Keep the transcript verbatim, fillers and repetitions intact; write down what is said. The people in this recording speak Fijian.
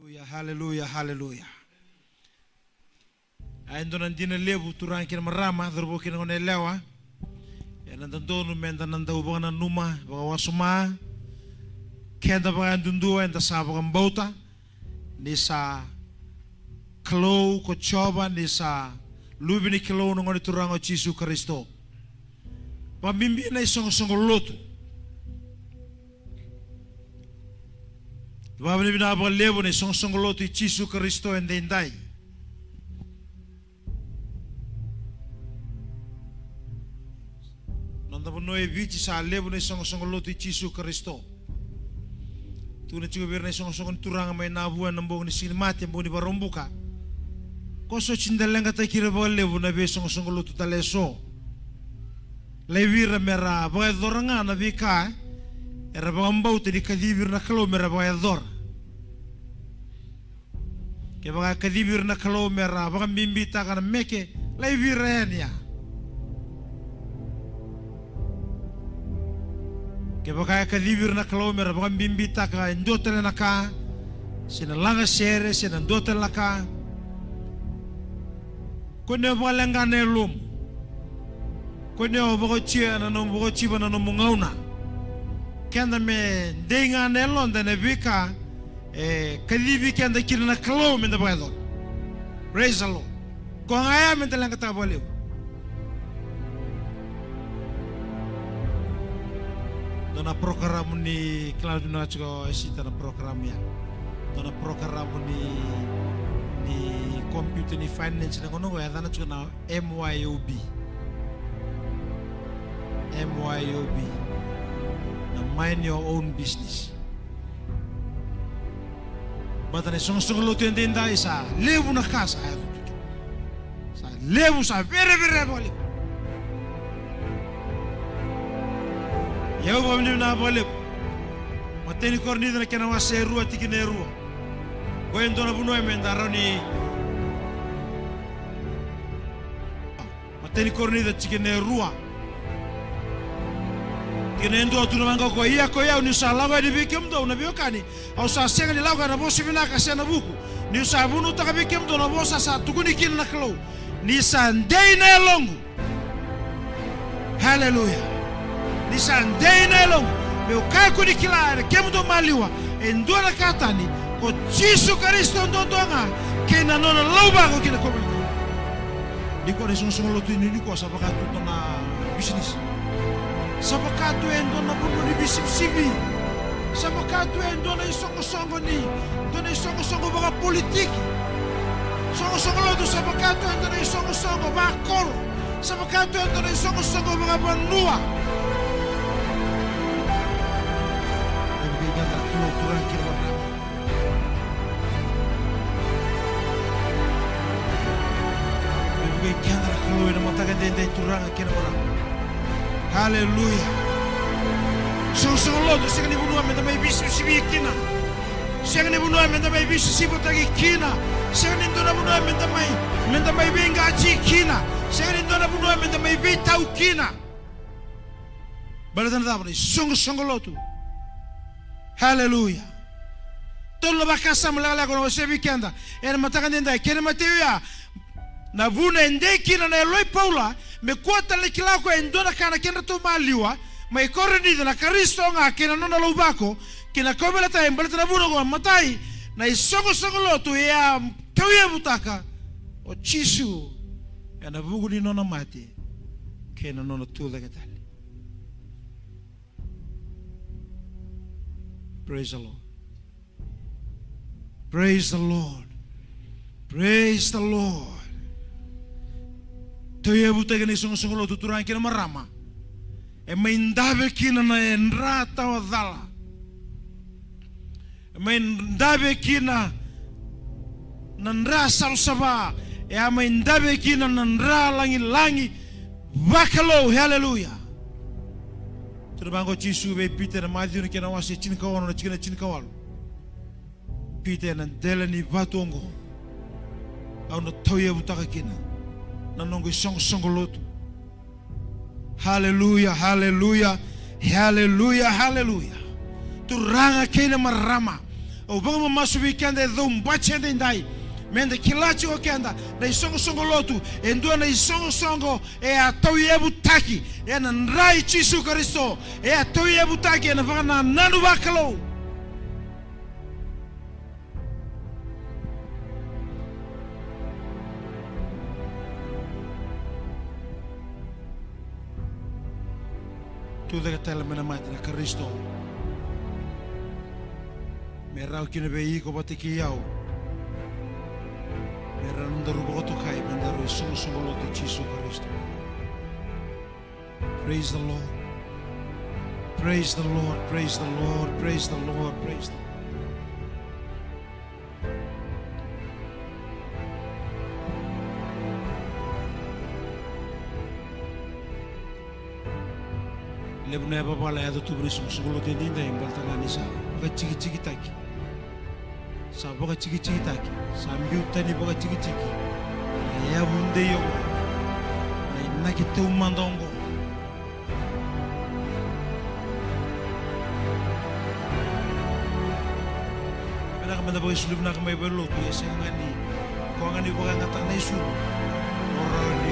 Haleluya, haleluya, haleluya. A, e dua na dina levu, turaga kei na marama, cauravou kei na goneyalewa. Ena dodonu meda na dau vakananuma vakawasoma. Keda vakayadudua eda sa vakabauta ni sa Kalou ko Jiova, ni sa Luve ni Kalou na Gone Turaga o Jisu Karisito. Vakabibi na isoqosoqo lotu. Vakavinavinaka vakalevu na isoqosoqo lotu i Jisu Karisito edaidai. Noda vanua e Viti sa levu na isoqosoqo lotu i Jisu Karisito. Tukuna tiko vei ira na isoqosoqo ni Turaga mai Navua ena bogi ni Siganimate, bogi ni Vakaraubuka. Ko sa oti da leqataki ira vakalevu na veisoqosoqo lotu tale eso. Laivi ira mera vakayacora ga na veika era vakabauta ni kacivi ira na Kalou mera vakayacora. Kevaka e kacivi ira na Kalou mera vakabibitaka na meke, laivi ira yani ya. Kevaka e kacivi ira na Kalou mera vakabibitaka e dua tale na ka, se na lagasere, se na dua tale na ka, kua ni o vakaleqa na yalomu. Kua ni o vakaotia na nomu, vakaotiva na nomu gauna. Keda me dei ga na yaloda ena veika e kacivi keda kina na Kalou meda vakayacora. Praise the Lord. Koya ga ya meda leqataka vakalevu. Dua na porokaramu ni, kila ni vinaka tiko e Sita na porokaramu ya. Dua na porokaramu ni, ni computer ni finance na gauna qo, e yacana tiko na M Y O B. M Y O B. Na mind your own business. Baleta na isoqosoqo lotu edaidai sa levu na ka sa yaco tu. Sa levu, sa verevereva vakalevu. Ia au vakavinavinaka vakalevu. Matai ni Korinica na kena wase e rua, tikina e rua. Qo e dua na vanua meda rawa ni Matai ni Korinica tikina e rua. Tikina e dua, tukuna vaqo o koya: Ia ko i au, niu sa lako yani vei kemudou na veiwekani, au sa sega ni lako ena vosa vinaka se na vuku, niu sa vunautaka vei kemudou na vosa sa tukuni kina na Kalou. Ni sa dei na yaloqu. Haleluya. Ni sa dei na yaloqu meu kaya, ko ni kila ena kemudou maliwa e dua na ka tani, ko Jisu Karisito duadua ga kei na nona lauvako kei na kauveilatai. Nikua na isoqosoqo lotu ni nikua sa vaka tu e dua na bisinisi. Sa vaka tu e dua na vanua ni veisivisivi. Sa vaka tu e dua na isoqosoqo ni, dua na isoqosoqo vakapolitiki. Soqosoqo lotu sa vaka tu e dua na isoqosoqo vakoro. Sa vaka tu e dua na isoqosoqo vakavanua. Vei keda na Kalou, turaga kei na marama. Vei keda na Kalou ena mataka edaidai, turaga kei na marama. Haleluya. Soqosoqo lotu sega ni vanua meda mai veisivisivi kina. Sega ni vanua meda mai veisisivotaki kina. Sega ni dua na vanua meda mai, meda mai veiqati kina. Sega ni dua na vanua meda mai veitau kina. Baleta na cava? Na isoqosoqo lotu. Haleluya. Tolu na vakasama lekaleka au na wasea vei keda ena mataka edaidai. Kena imatai oya, na vuna e dei kina na yalo i Paula me kua tale ni kila o koya e dua na ka na kedratou maliwa mai Korinica, na Karisito ga kei na nona lauvako kei na kauveilatai. Baleta na vuna oqo, matai, na isoqosoqo lotu e a tauyavutaka o Jisu ena vuku ni nona mate kei na nona tucake tale. Praise the Lord. Praise the Lord. Praise the Lord. Tauyavutaki na isoqosoqo lotu, turaga kei na marama. E mai dave kina na dra tawa cala. E mai dave kina na dra savasava. E a mai dave kina na dra lagilagi vakalou. Haleluya. Tukuna vaqo o Jisu vei Pita ena Maciu na kena wase tinikaono, na tikina tinikawalu. Pita, ena dela ni vatu oqo au na tauyavutaka kina na noqu isoqosoqo lotu. Haleluya, haleluya, haleluya, haleluya. Turaga kei na marama, Au vakamamasu vei keda e cau bati edaidai, meda kila tiko o keda na isoqosoqo lotu e dua na isoqosoqo e a tauyavutaki ena dra i Jisu Karisito, e a tauyavutaki ena vakanananu vakalou. Tucake tale mai na mate na Karisito, me rawa kina vei iko vata kei au, me rawa ni daru vakatokai me daru isoqosoqo lotu i Jisu Karisito. Praise the Lord. Praise the Lord. Praise the Lord. Praise the Lord. Praise the Lord. Levu na yavavala e yaco tu vei ira na isoqosoqo lotu edaidai baleta ga ni sa vakatikitiki taki. Sa vakatikitiki taki, sa biu tani vakatikitiki na yavu dei oqo, na inaki taumada oqo. Vinaka meda vakaisulu vinaka mai vei lotu, ia sega ga ni koya ga ni vakayagataka na isulu. O rawa ni